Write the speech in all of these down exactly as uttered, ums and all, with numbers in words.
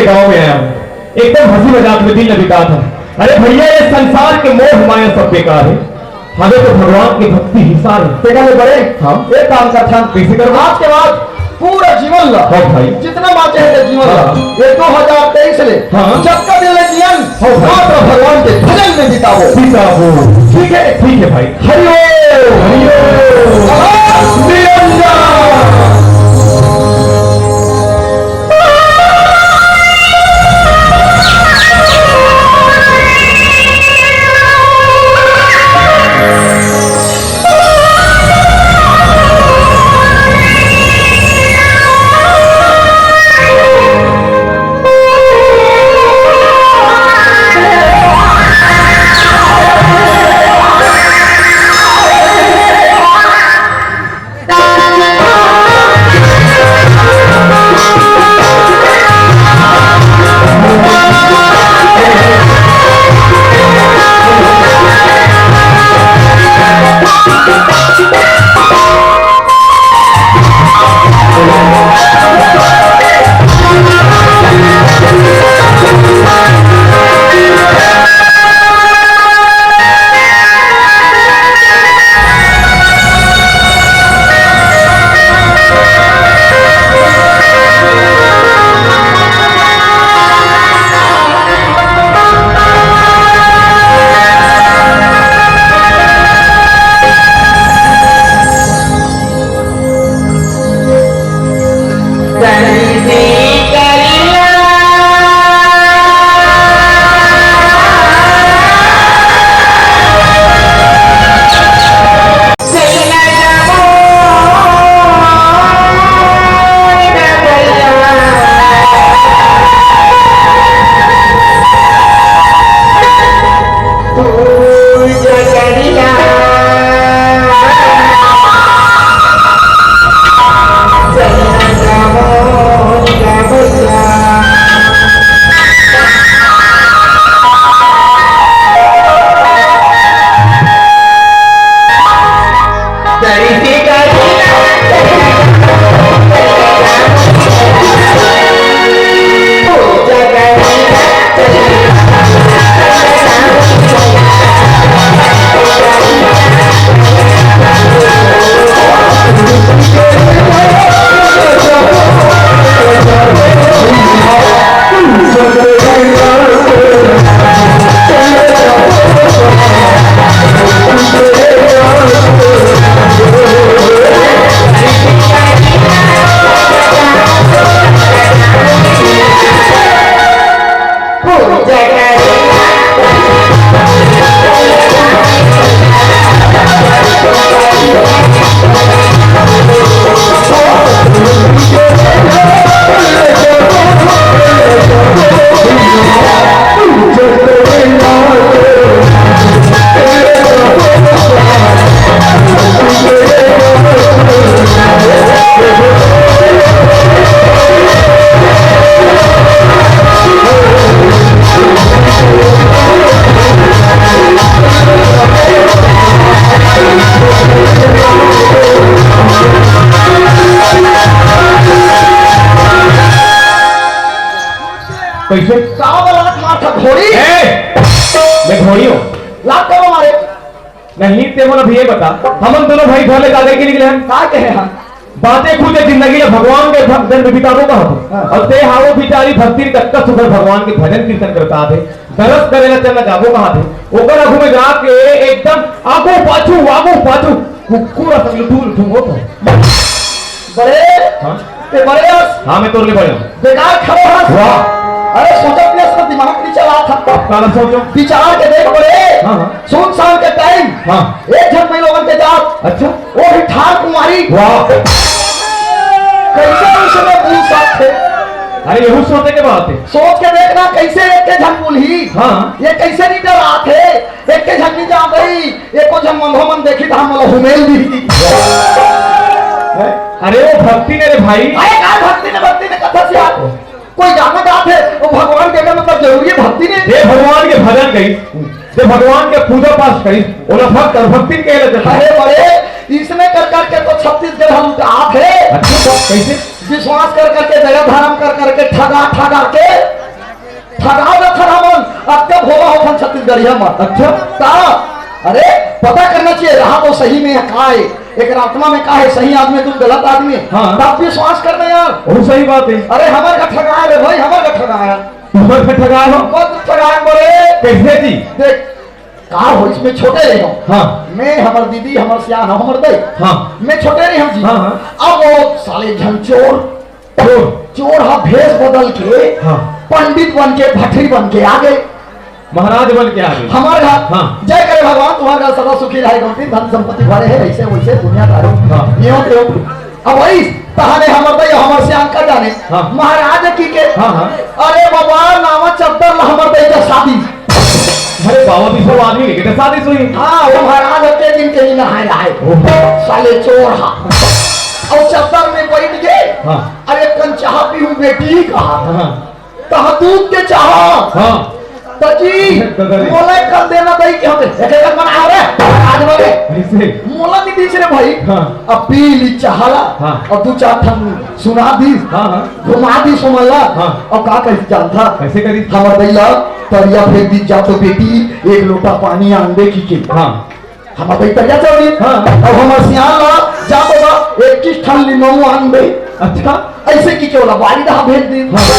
गाँव में आया हूँ, एकदम हंसी मजाक में दिन बिता था। अरे भैया, ये संसार के मोह माया सब बेकार है, हमें तो भगवान की भक्ति ही सार है। तेकर ले बड़े, हाँ। एक काम करथन, कैसे करबो? आज के बाद पूरा जीवन ला, हाँ भाई। जितना बाँचे हे जीवन ला, हाँ। ये दो हजार तेईस ले, हाँ। जतका दिन ले जियन, हाँ भाई। मात्र भगवान के भजन में बिताबो। बिताबो। ठीक है? ठीक है भाई। हरि ओम। हरि ओम। आवाज निरंजन। कैसे? का वाला लात मारथा घोड़ी? ए! मैं घोड़ी हूँ। लात कब मारे? नहीं, ते मोला अभी ये बता, हमन दोनों भाई घर ले काबर के निकले हन? का कहे हम? बातें खुद जिंदगी ला भगवान के भक्तन में बिताबो कहा तू। हाँ। और ते हावो बिचारी भक्ति में कतका सुघर भगवान के भजन कीर्तन करत हे, दरस करे ला चलना जाबो कहा थे, ओकर आगू में जाके एकदम आगू पाछू, आगू पाछू, कुकुर असन लुटू लुटू होत हे। बड़े, हाँ? ते बड़े हस। हाँ, मैं तोर ले बड़े हूँ। बेकार खड़े हस। वाह। अरे, सोचत नहीं, असला दिमाग नहीं चला था। काला सोचो। विचार के देख बड़े। हाँ, हाँ। सुनसान के टाइम। हाँ। एक झन में लोगन के जात। अच्छा। वो भी ठार कुमारी। वाह। कैसे उस समय बोल सकते? अरे, यहू सोचे के बात है। सोच के देखना, कैसे एक के झन बोली। हाँ। ये कैसे नहीं डरात हे? एक के झन नहीं जान रही। एको झन मन हो मन देखी त हम मोला हुमेल दी। अरे वो भक्ति ने रे भाई। अरे का भक्ति ने, भक्ति ने कथा से आप कोई गाना गात हे, वो भगवान के मतलब जरूरी है भक्ति ने। ये भगवान के भजन गई, ये भगवान के पूजा पाठ करी, ओला भक्त और भक्ति के लगे। अरे बड़े, इसने कर करके तो छत्तीसगढ़ हम आप है। अच्छा, तो कैसे? विश्वास कर करके, दया धर्म कर करके, ठगा ठगा के ठगा जाथन हमन, अतका भोला होथन छत्तीसगढ़िया मन। अच्छा। का? अरे, पता करना चाहिए, रहा तो सही में का है, एक आत्मा में का है, सही आदमी तुम गलत आदमी है, हाँ। तब विश्वास करना यार। बहुत सही बात है। अरे, हमर का ठगा रे भाई, हमर का ठगा है। हमर का ठगा हो? मत ठगा बोले। कैसे जी? देख, का हो, इसमें छोटे रहे हो। हाँ। मैं, हमर दीदी, हमर सियान हो, हमर दई। हाँ। मैं छोटे रहे हम जी। हाँ, हाँ। अब वो साले झन चोर, चोर। चोर हा भेष बदल के हाँ। पंडित बन के, भट्टी बन के आ गए। महाराज बन के आ गए। हमारे घर हाँ। जय करे भगवान, तुम्हारे घर सदा सुखी रहे, गौतम धन संपत्ति भरे है, ऐसे वैसे दुनिया दारी। हाँ। यो तो अब वही तहाने हमर दई, हमर सियान का जाने। हाँ। महाराज की के हाँ, हाँ। अरे बाबा, नावा चद्दर ला हमर दई का शादी। अरे बाबा, भी सब आदमी लेके तो शादी सुई। हाँ, वो महाराज के दिन के ही नहाए रहे। ओहो। साले चोर हा। और चद्दर में बैठ गए। हाँ। अरे कन चाह पीहूं बेटी का। हाँ। तह दूध के चाह। हाँ। तो जी, गगन। मोला कल देना दई के हम एक एक बना रे। आज बोले। ऐसे। मोला नहीं दीस रे भाई। हाँ। अब पी ली चाहला। हाँ। और दू चार ठन सुना दीस। हाँ, हाँ। घुमा दीस हमला। हाँ। और का कही जानता? कैसे करी? हमर दई ला तरिया फेंक दीस, जा तो बेटी एक लोटा पानी आन दे की के। हाँ। हमर दई तरिया चल दीस। हाँ। अब हमर सियान ला जा तो बा इक्कीस ठन लीमऊ आन दे। अच्छा। ऐसे की के ओला बाड़ी डहा भेज दीस। हाँ।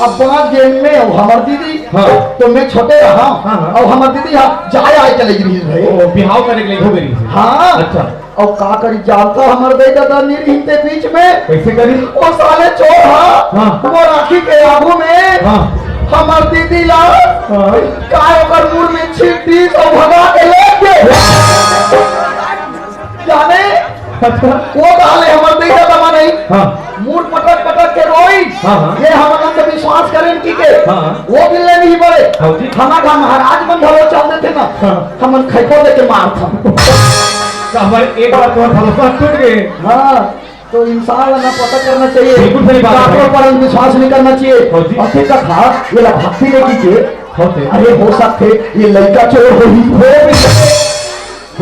अब बांच गेन में अब हमर दीदी हाँ। तो मैं छोटे रहा। हाँ, हाँ। अब हमर दीदी हा जाए आए के लगी रही भाई। ओ, बिहाव करे के लगी हो गई। हाँ। अच्छा। अउ का करी जानता हमर दई ददा नी रहिन ते बीच में। कैसे करी? ओ साले चोर हा। हाँ। वो राखी के आगू में हाँ। हमर दीदी ला हाँ। काय ओकर मुड़ में छीट दीस अउ भगा के ले गे। जाने अच्छा। वो डाले हमर दई ददा नहीं। हाँ। मुड़ पटक पटक के रोई। हाँ, हाँ। ये हमन अंधविश्वास करेन की के। हाँ। वो भी ले नहीं पड़े। हाँ जी। हमारा महाराज मन भलो चल देते ना। हाँ। हमन खैको दे के मारथन। तो हमारे एक बार तो भरोसा टूट गए। हाँ, तो इंसान ला ना पता करना चाहिए। बिल्कुल सही बात है। काकरो पर अंधविश्वास नहीं करना चाहिए। हाँ जी। और फिर कथा, ये ला भक्ति नहीं कीजिए। हाँ जी। अरे हो सकते ये लड़का चोर हो ही हो भी सकते।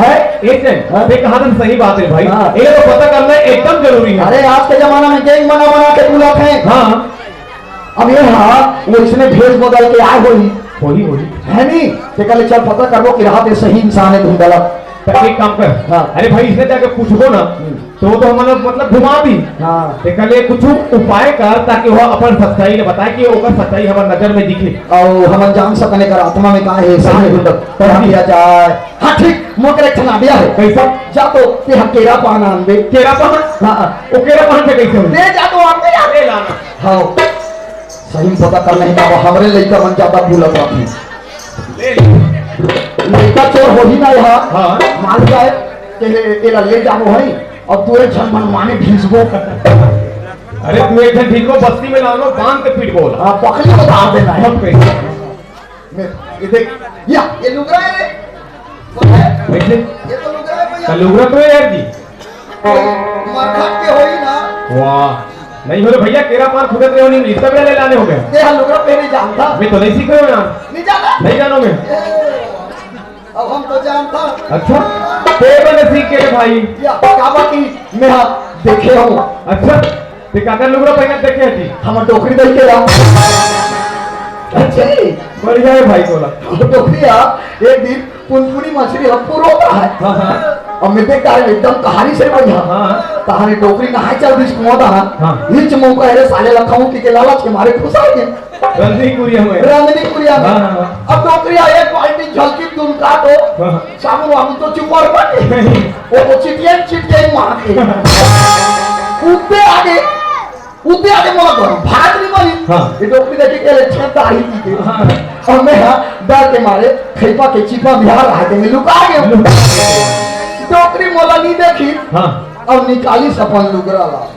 है? एक सेकंड, हाँ। ये कहा तुम सही बात है भाई। हाँ। ये तो पता करना एकदम जरूरी है। अरे आज के जमाना में गैंग बना बना के बुलाते हैं। हाँ। अब ये हा, वो इसने भेष बदल के आए होही। होही, होही। है नी? ते कहले, "चल पता करबो कि रहा ते सही इंसान है, तुम गलत।" तो एक काम कर। हाँ। अरे भाई, इसने जाके पूछबो ना, हम्म। तो वो तो हमन मतलब घुमा दी। हाँ। ते कहले, "कुछ उपाय कर, ताकि वो अपन सच्चाई ने बताए कि ओकर सच्चाई हमर नजर में दिखे।" और हमन जान सकने कर आत्मा में का है, सही हाँ। है, तो हाँ। किया जाए। हाँ, ठीक, मोर करा एक ठन idea है। कैसा? जा तो, ते हम केरा पान आन दे। केरा पान? हाँ, हाँ। वो केरा पान से कैसे हो? ले जा तो, आन दे यार। ले लाना। हाँ। सही में पता कर नहीं बाबा, हमरे लइका मन ज्यादा बोलत रहथे। ले ले। लइका चोर होही ना यहाँ। हाँ। मान जाए, तेरे, तेरा ले जाबो है, और तू एक झन मन माने भींसबो। अरे तू एक झन भींसबो, बस्ती में लानो, बांध के पीटबो। हाँ, पकड़ी बता देना है। हम पे। मैं, ये देख, या, ये लुगरा है रे। कौन है? कैसे? ये तो लुगरा है भैया। तो लुगरा तो है यार जी। मरखट के होई ना। वाह। नहीं हो रे भैया, केरा पान खुदत रहे हो, नहीं, इसका भी ले लाने हो गए। ये हम लुगरा पहने जानता। मैं तो नहीं सीख रहे हो यार। नहीं जाना? नहीं जानो मैं। ए, अब हम तो जानता। अच्छा? ते बने सीख के रे भाई। या, काबा की मैं हाँ देखे हूँ। अच्छा? ते काकर लुगरा पहनत देखे हती? हमर डोकरी दई के ला। अच्छा जी। बढ़िया है भाई तोला। हमर डोकरी आ, एक दिन पुनपुनी मछली हम पुरोता है। हाँ, हाँ। अब मैं देखता है एकदम कहानी से बढ़िया। हाँ, हाँ। तहाने डोकरी नहाए चल दिस कुआं तहां। हाँ। हिच मौका है रे साले लखाऊं की के लालच के मारे खुश आ गए। रंजनी कुरिया में। रंजनी कुरिया में। हाँ, हाँ, हाँ। अब डोकरी आ एक बाल्टी झलकी तुम का तो। हाँ, हाँ। साबुन वाबुन तो चुपर बन। नहीं। वो तो चिटियन चिटियन मार के। उतने आगे, उतने आगे मोला घर भाग नहीं मारी। हाँ। ये डोकरी देखे के लिए छेद दाढ़ी की के। हाँ। और मैं हाँ, डर के मारे खैपा के चिपा बिहार रहा के मैं लुका गया। लुका गया। डोकरी मोला नहीं देखी। हाँ। और निकाली सपन लुगरा ला।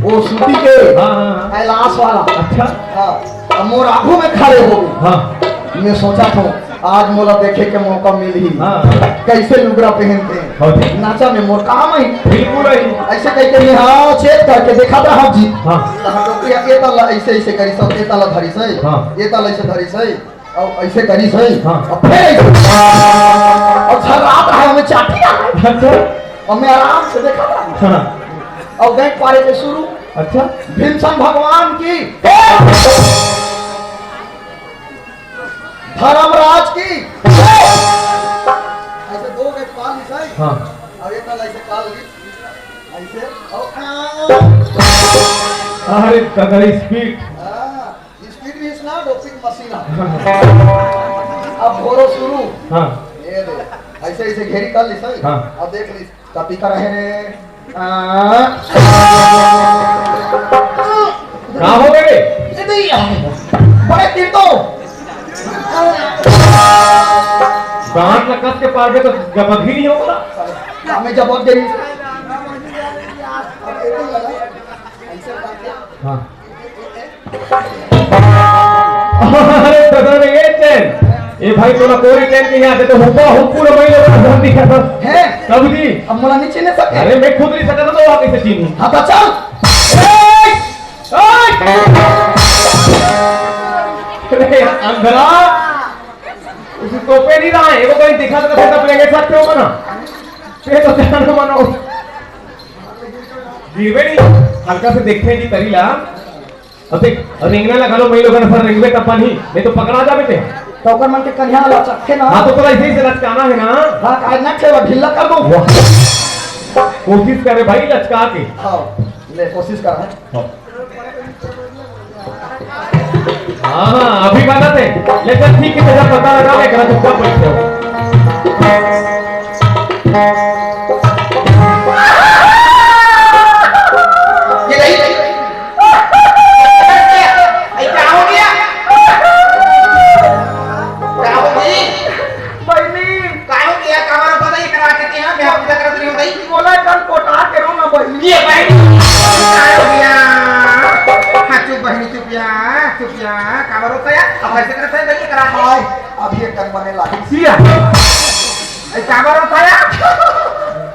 वो सूती के हाँ, हाँ, हाँ। कैलाश वाला। अच्छा। हाँ, अब मोर आंखों में खड़े हो गए। हाँ। मैं सोचा था, आज मोला देखे के मौका मिलही। हाँ। कैसे लुगरा पहनते हैं। हाँ जी। नाचा में मोर काम है। बिल्कुल है। ऐसे कह के मैं हाँ, चेक करके देखा था, हाँ जी। हाँ। तो हम लोग ये, ये तला ऐसे, ऐसे करी सब, ये तला धरी सही। हाँ। ये तला ऐसे धरी सही। अब ऐसे करी सही। हाँ। अब फिर ऐसे। अब सर रात है, हमें चाटी आ गई। अच्छा। और मैं आराम से देखा था। हाँ। और देख पारे के शुरू। अच्छा। भीमसेन भगवान की। धर्मराज की। ऐसे दो गज पाल ली सही। हाँ। अब एक बार ऐसे पाल ली। ऐसे। और अरे, कदर स्पीड। हाँ, स्पीड भी इसना, डोपिंग मशीन है। अब भोरो शुरू। हाँ। ये दे। ऐसे, ऐसे घेरी कर ली सही। हाँ। अब देख ली। कति कर हे रे? आ। का हो गे? ए दे, बड़े तीर तो। दांत ला कस के पारबे तो जबक ही नहीं होगा। हमें जबक दे। हाँ। अरे दादा रे, ये चैन। ए भाई, तोला कोरी चैन के यहाँ से तो हुबा हुब पूरा मई लोग हम दिखा था। हैं? कब जी? अब मोला नहीं चिन्ह सके। अरे, मैं खुद नहीं सकता तो आप कैसे चिन्हूं? हाँ, तो चल। ए! ए! अरे, अंधरा। उसे तोपे नहीं रहा है। वो कोई दिखा तो कैसे अपने के साथ क्यों बना? ये तो ध्यान मनो। गिरबे नहीं। हल्का से देखते हैं जी तरी ला। अब देख, रेंगना लगा लो, मई लोगन पर रेंगबे तब पानी, नहीं तो पकड़ा जाबे ते। तो ओकर मन के कन्या लचकथे ना। हाँ, तो तोला ऐसे ही से लचकाना है ना। हाँ, काहे ना खेलो, ढीला कर दो। वाह। कोशिश करे भाई लचका के। हाँ, ले कोशिश कर, हाँ। हाँ। हाँ, हाँ, अभी बता दे। ले चल, ठीक है, तेरा पता लगा, मैं करा चुपचाप बैठ जाऊँ। ये नहीं, नहीं। अरे, क्या हो गया? क्या हो गई? बहिनी। का हो गया? काबर होता था ये करा के यहाँ? मैं पूजा करत रही हूँ भाई। बोला कल कोटा के रो ना बहिनी। ये बहिनी। का हो गया? हाँ, चुप बहिनी, चुप या, चुप या। काबर होता यार? अब ऐसे करत है भाई, ये करा के। हाय, अभी एक टन बने लागी। किया? ए, का बात होता है?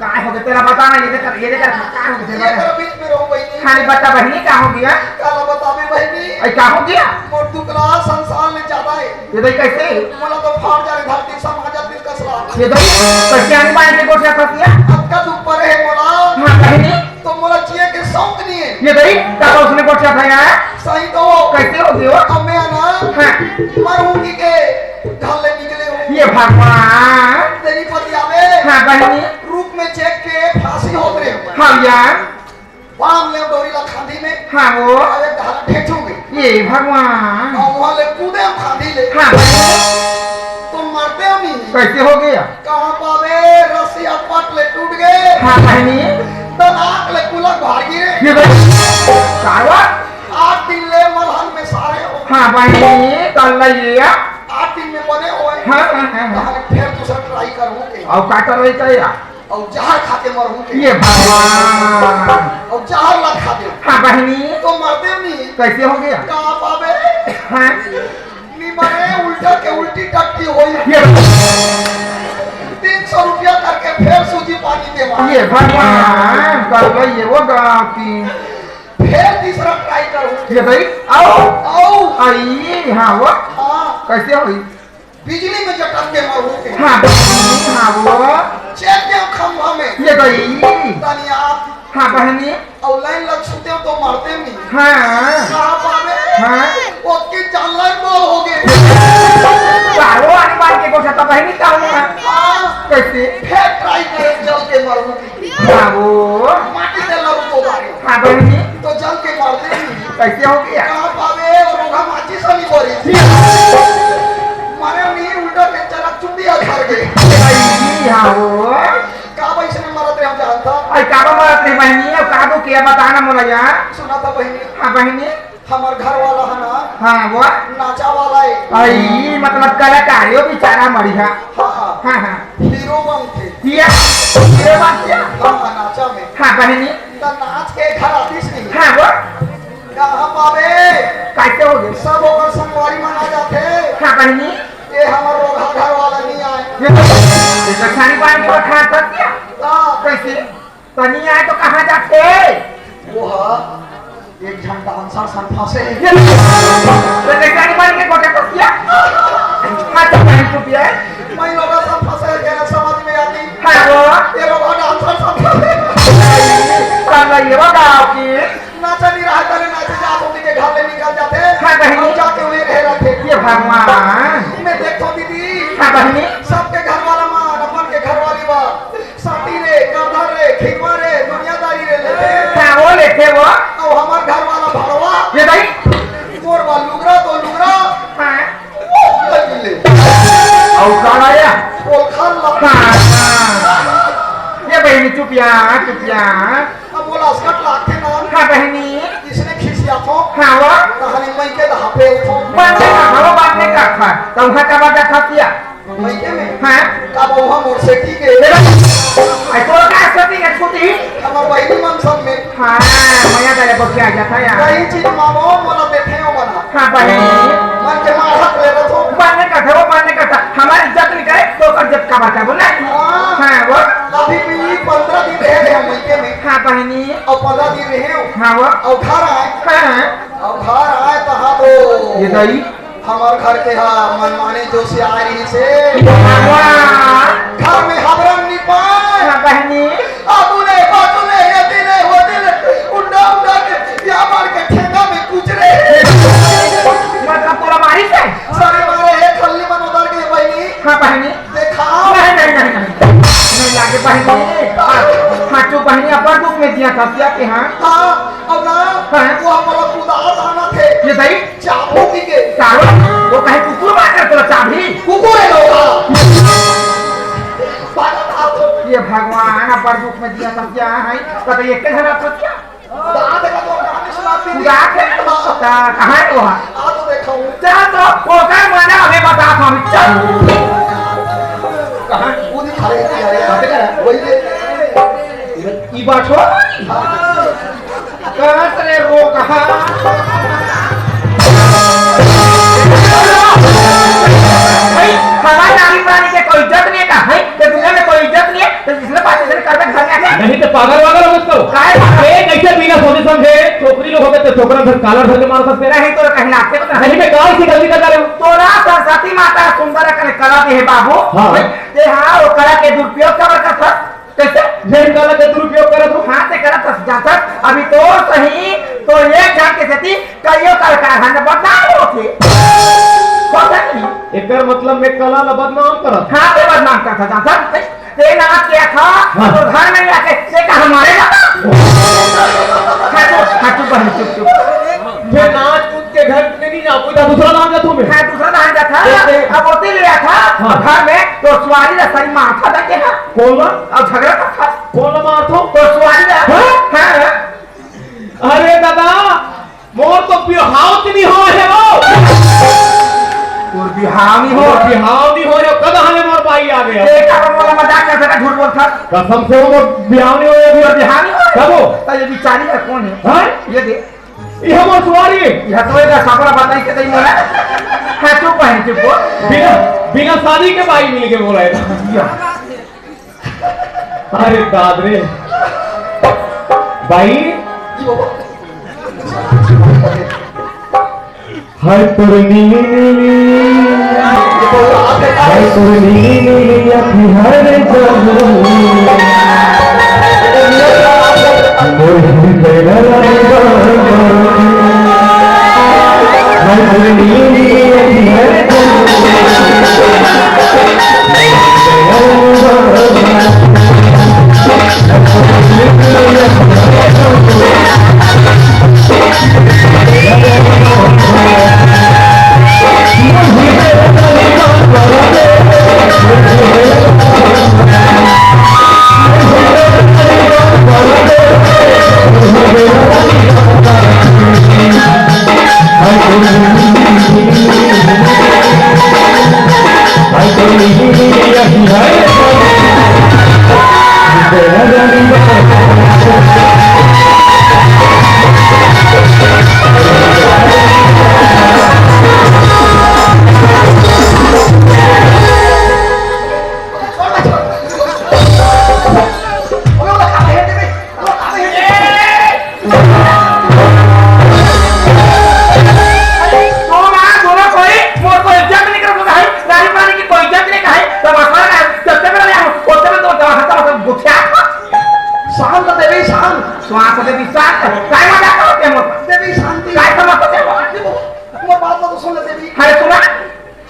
काय हो गया तेरा, बता ना, ये देख, ये देख, का हो गया ये तेरा? तेरा बीच में रहूं बहिनी। खाली बता बहिनी, का हो गया? काला बतावे बहिनी। ए, का हो गया? मोर दुखला संसार में ज्यादा है। ये देख कैसे? मोला तो फाड़ जा रे धरती, समाज दिल का सलाह। ये देख, कैसे आने बाहर के गोठिया फंसिया? अतका दुख परे है मोला। हाँ, बहिनी। तो मोला जिए के शौक नहीं है। ये देख, का उसने गोठिया था यार? सही तो। कैसे हो गया? अब मैं ना हाँ। मरूंगी के घर ले निकले हो। ये भगवान। तेरी पति आवे। हाँ, बहिनी। रूप में चेक के फांसी होत रहे हो। हाँ, यार। बांध ले डोरी ला खांधी में। हाँ, वो। अरे, धारा ठेठू में। ये भगवान। और वहाँ ले कूदे हम खांधी ले। हाँ, बहिनी। तो मरते हम ही। कैसे हो गया? कहाँ पावे रस्सी अपट ले टूट गए। हाँ, बहिनी। तो नाक ले कुलक भागी रे। ये भाई, सारा? आठ दिन ले मलहन में सारे हो। हाँ, बहिनी, कर ले ये। आठ दिन में बने हुए। हाँ, हाँ, हाँ, हाँ। तो हम फिर दूसरा ट्राई करूँ के। और का कर रही का यार? और जहर खा के मरूँ के। ये भगवान। और जहर ला खा दे। हाँ, बहिनी। तो मरते नहीं। कैसे हो गया? कहाँ पावे? हाँ। निमरे उल्टा के उल्टी टट्टी होई। ये तीन सौ रुपया करके फेर सूजी पानी देवा। ये भगवान, कर लो ये वो गाँव की। फेर तीसरा ट्राई करूँ। ये भाई, आओ। आओ। आई, हाँ वो। हाँ। कैसे होई? बिजली में जटक के मरू के। हाँ, बहिनी, हाँ वो। चेक के खंभा में। ये भाई। तनिया। हाँ, बहिनी। और लाइन लग छूटे तो मारते नहीं। हाँ। कहाँ पावे? हाँ। ओतकी जान लाइन बॉल हो गए। का वो हनुमान के गोठा तो बहिनी का हुआ? हाँ। कैसे? फेर ट्राई करे जल के मरू की। हाँ वो। माटी से लड़ू तो बारे। हाँ, बहिनी। तो जल के मारते नहीं। कैसे हो गया? कहाँ पावे और रोगा माची सनी बोरी। मारे नहीं उल्टा के चला चुंडिया झर गए। भाई, हाँ वो। का भाई इसने मरत रहे हम जानता। अरे का बा मरत रहे बहिनी, अब का दो किया बता ना मोला यार। सुना था बहिनी। हाँ बहिनी। हमार घर वाला है ना। हाँ वो। नाचा वाला है। आई मतलब कलाकार यो बेचारा मरिया। हाँ, हाँ। हाँ, हाँ। हीरो बनते। किया? हीरो बनते? हाँ, हाँ, नाचा में। हाँ बहिनी। त नाच के घर आतीस नहीं। हाँ वो। कहाँ पावे? कैसे हो गए? सब ओकर संगवारी मन आ जाथे। हाँ बहिनी। ये हमर रोगहा घर वाला नहीं आए। ये तो, ये तो खाली पानी को खा सकते हैं। हाँ। कैसे? पानी आए तो कहाँ जाते? वो हा, एक झन डांसर सन फंसे। ये तो, ये तो खाली पानी के कोठे को किया? हाँ, तो बहन को भी है। मैं लोगों सन फंसे, तेरा समझ में आती। हाँ, वो। ये लोग डांसर सन फंसे। कर रही है वो गाँव की। नाचा नहीं रहा, तेरे नाचे जात होती के घर ले निकल जाते। हाँ, बहन। और जाके उन्हें रह रखे। ये भगवान। मैं देख अउ का आया? पोलखा ला। हाँ, हाँ। ये बहिनी चुपिया, चुपिया। अब बोला, असकट लागथे ना। हाँ बहिनी। इसने खिसियाथो। हाँ वो। तहने मइके दहापे उठो। बात नहीं करथा, वो बात नहीं करथा। तो वहाँ का बात करथा किया? मइके में? हाँ। अब वहाँ मोर से ठीक है। अरे तो का करती है, छोटी? हमर बहिनी मन सब में। हाँ, मया दादा को क्या जाता यार? कहीं चीज मांगो, मोला देथे हो बना। हाँ बहिनी। मन के मारत ले रहो। मन नहीं करता, वो मन नहीं करता। हमारी इज्जत नहीं करे, तो ओकर इज्जत का बात है, बोला? हाँ। हाँ, वो। अभी भी पंद्रह दिन रहे हैं मइके में। हाँ बहिनी। अउ पंद्रह दिन रहे हो। हाँ, वो। अउ घर आए। हाँ। अउ घर आए तो हाँ तो ये दाई। हमर घर के हा मनमानी जोशी आए रहिसे। हाँ, वो। घर में हबरन नहीं पाए। हाँ बहिनी। आगू ले, बाजू ले, ये दिल है, वो दिल है, उंडा उंडा के, या मार के ठेंगा में कुचरे। मतलब तोला मारिस हे? सरे मारे हे, खल्ली मन उतर के बहिनी। हाँ बहिनी। देखा। नहीं, नहीं, नहीं, नहीं। नहीं लागे बहिनी। हाँ, हाँ, तू बहिनी अब्बड़ दुख में दिया था, क्या के हाँ? हाँ, अब ना, हाँ। वो हमारा कुदार आना थे। ये दाई? चाबू पी के। चाबू? वो कहे कुकुर मार कर तोला चाबी? कुकुर है लोगा। भागत हाथ। ये भगवान, अब्बड़ दुख में दिया था, क्या है? पता ये के घर आप क्या? दांत का तो गाने सुनाती थी। दांत है? हाँ। ता कहाँ है वो? आ तो देखा हूँ। चल तो, ओकर मना अभी बता हम। चल। कहाँ? वो नहीं खड़े थे यार, वही है। ई बात हो? हाँ। कहाँ से रे वो कहाँ? भाई, हमारे नारी प्राणी के कोई इज्जत नहीं है का? भाई, ये दुनिया में कोई इज्जत नहीं है? तो जिसने बात, जिसने कर दे, घर में आके। नहीं तो पागल वागल हो उसको। काय पागल? ए, कैसे बिना सोचे समझे छोकरी लोग होते तो छोकरा घर कालर धर के मार सकते हैं। नहीं तो कहीं नाचते बता। नहीं, मैं गाल की गलती कर रहे हूँ। तोरा सरस्वती माता सुंदर कने कला दे है बाबू। हाँ। भाई, ते हाँ, वो कला के दुरुपयोग का बरकत था। कैसे? जेन कला के दुरुपयोग करत हो। हाँ, ते करत हस, जानथस। अभी तो सही, तो एक झन के सेती कइयो कलाकार हन बदनाम होथे। होथे नहीं? एकर मतलब मैं कला ला बदनाम करत। हाँ, ते बदनाम करत हस, जानथस। ते नाच के आथा, हाँ। तो घर में आके, ते कहा मारे ना? हाँ, चुप, हाँ, चुप, बहन, चुप, चुप। मैं नाच कूद के घर में नहीं जाऊँ, कोई दूसरा नाच जाता हूँ मैं। हाँ, दूसरा नाच जाता। ते, ते अब होते ले आथा, हाँ। घर में तो सुवारी ला सही माथा देके ना। कौन ला? अब झगड़ा करता। कौन ला मारथो? तो सुवारी ला। हाँ? हाँ। अरे दादा, मोर तो बिहाव च नहीं हो है वो। तोर बिहाव नहीं हो? मोर बिहाव नहीं हो रे, कद हने मोर बाई आ गया। ये का मोला मजाक कर सका, झूठ बोलता? कसम से वो मोर बिहाव नहीं हो अभी। तोर बिहाव नहीं हो? कब हो? तो ये बिचारी है कौन है? हाँ? ये दे। ये मोर सुवारी। यह तो एक सापड़ा बताई के दई मोला। हाँ, चुप है, चुप हो। बिना, बिना शादी के बाई मिल के बोला है। या। अरे दाद रे। बाई। हाय तोर नीली नीली, हाय तोर नीली नीली अखी हर जगह। मोर हृदय ला रंगा। हाय तोर नीली नीली अखी हर जगह। दोनों, दोनों कोई, मोर कोई इज्जत नहीं करता है, नारी पानी की कोई इज्जत नहीं है, तो मसला का जब तक मेरा यहाँ होते में तो जब हंसता हंसता गुस्सा। शांत देवी शांत। श्वास देवी शांत। काय मजाक करते हैं मोर? देवी शांति। काय समझते हैं वो? मोर बात तो सुन ले देवी। अरे सुना।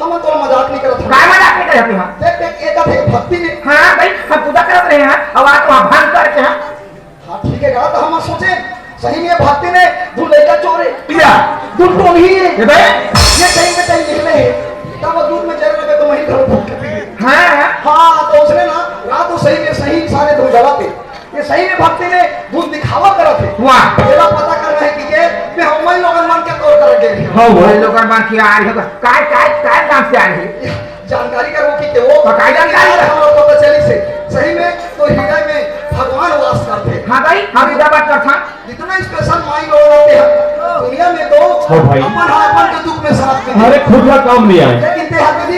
हम तो मजाक नहीं करते। काय मजाक नहीं करते हैं? देख, देख, एक थे भक्ति में। हाँ भाई, हम पूजा करत रहे हैं, अब आप वहाँ भंग करके हैं। हाँ, ठीक है, गलत हम सोचे। सही में भक्ति ने दू लड़का चोरे। या। दू टोली है। ये भाई। ये कहीं पे कहीं निकले हैं। तब वो दूध में जय भक्ति में धुन दिखावा करत हे। वाह। एला पता करना हे कि के मैं हमन लोगन मन के तोर कर गे रहे। हाँ, भाई लोगन मन के आ रहे हो। काय, काय, काय नाम से आ रहे? जानकारी का वो कि के वो तो काय जानकारी? हम लोग को तो चली से। सही में तो हृदय में भगवान वास करते। हाँ भाई, हम इधर बात करता। इतना स्पेशल माई लोग रहते हैं दुनिया में तो। हाँ भाई। अपन हाँ अपन के दुख में साथ में। अरे खुद का काम नहीं आए। लेकिन ते हर कभी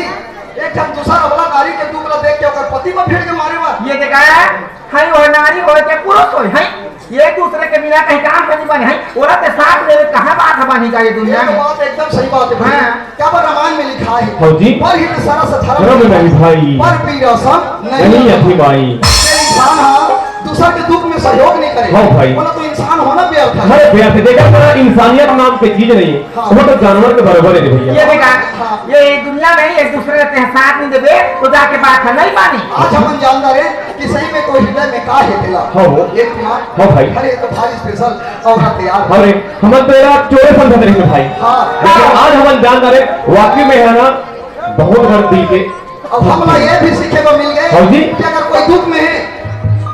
एक ठन दूसर अबला नारी के दुख ला देख के ओकर पति में भिड़ के मारे बा। ये देखा है, हई वो नारी होय के पुरुष होय, हैं? ये दूसरे के बिना कहीं काम नहीं बने, हैं? ओला ते साथ में कहाँ बात बनी का ये दुनिया ये तो में? बात एकदम सही बात है भाई। हाँ। क्या बात रामायण में लिखा है? हाँ जी। पर ही तो सारा सथारा धर्म में नहीं भाई। पर पीरा सम नहीं नहीं। अभी भाई। ये इंसान हाँ दूसर के दुख में सहयोग नहीं करे। हाँ भाई। बोला तो इंसान होना व्यर्थ है। अरे व्यर्थ, देखा ना, इंसानियत नाम की चीज नहीं है। हाँ। वो तो जानवर के बराबर है रे भैया। ये देखा, हाँ। ये दुनिया में एक दूसरे के साथ नहीं देवे, तो जाके बात है, नहीं मानी। आज हम जानता रहे कि सही में कोई हृदय में का है तेला। हाँ, वो। एक माँ। हाँ भाई। अरे, ये तो भारी स्पेशल औरत यार। अरे, हम तो यार चोरे समझते रहे भाई। हाँ। लेकिन आज हम जानता रहे, वाकई में है ना, बहुत बड़ दिल के अब हमला ये भी सीखे बर मिल गए हाँ जी। कि अगर कोई दुख में है,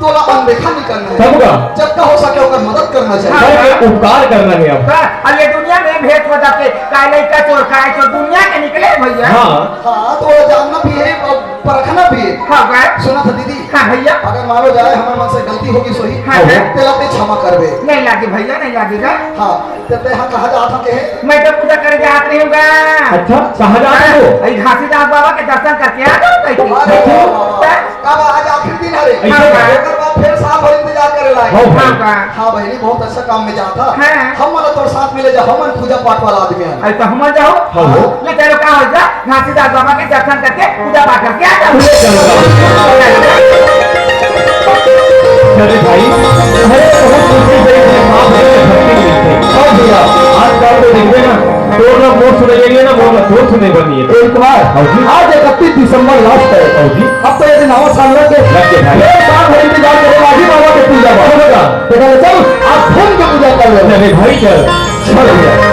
तो ओला अनदेखा नहीं करना है। सबका। जब का हो सके, ओकर मदद करना चाहिए। सबके उपकार करना है अब। हाँ, अब ये दुनिया में भेद हो जाते, काय लइका चोर, काय चोर, दुनिया के निकले भैया। हाँ। हाँ, तो वो जानना भी है और परखना भी है। हाँ, काय? सुना था दीदी? हाँ भैया। अगर मानो जाए, हमारे मन से गलती होगी सोही, हाँ, हाँ। तेला ते क्षमा करबे। नहीं लागे भैया, नहीं लागेगा। हाँ। तो तैं हा कहाँ जात हस कहे? मैं तो पूजा करे जात रहे हूँ गा। अच्छा, कहाँ जात हाँ, हो? अई घासीदास बाबा के दर्शन करके आ जाओ कहीं। अरे वाह, वाह, वाह। तब आज आखिरी दिन हरे। ऐसे हाँ, हाँ। ओकर बाद फिर साल भर इंतजार करे लायक। हाँ, हाँ। हाँ, बहिनी, बहुत अच्छा काम में जात हा। हाँ। हमन ला तोर साथ में ले जा, हमन पूजा पाठ वाला आदमी हन। अरे तो हमन जाओ। हाँ, हो। ले चलो, का हो जा? घासीदास बाबा के दर्शन करके पूजा पाठ करके आ जाओ। पूजा चलो। अरे भाई, अरे बहुत मुश्किल से इतने पाँच बजे में भक्ति मिलते। हाँ भैया, आजकल तो देखबे ना, तोर ना मोर सुनइया ना, मोर ना तोर सुनइया बनी है। एक बार, हाँ जी। आज इकतीस दिसंबर लास्ट है। हाँ जी। अब तो ये दिन आवा साल लग गए। लग गए भाई। एक साल भर इंतजार करे, राजी बाबा के पूजा बा। होगा। तो कहले, "चल, आज धूम के पूजा कर ले।" अरे भाई, चल। चल भैया।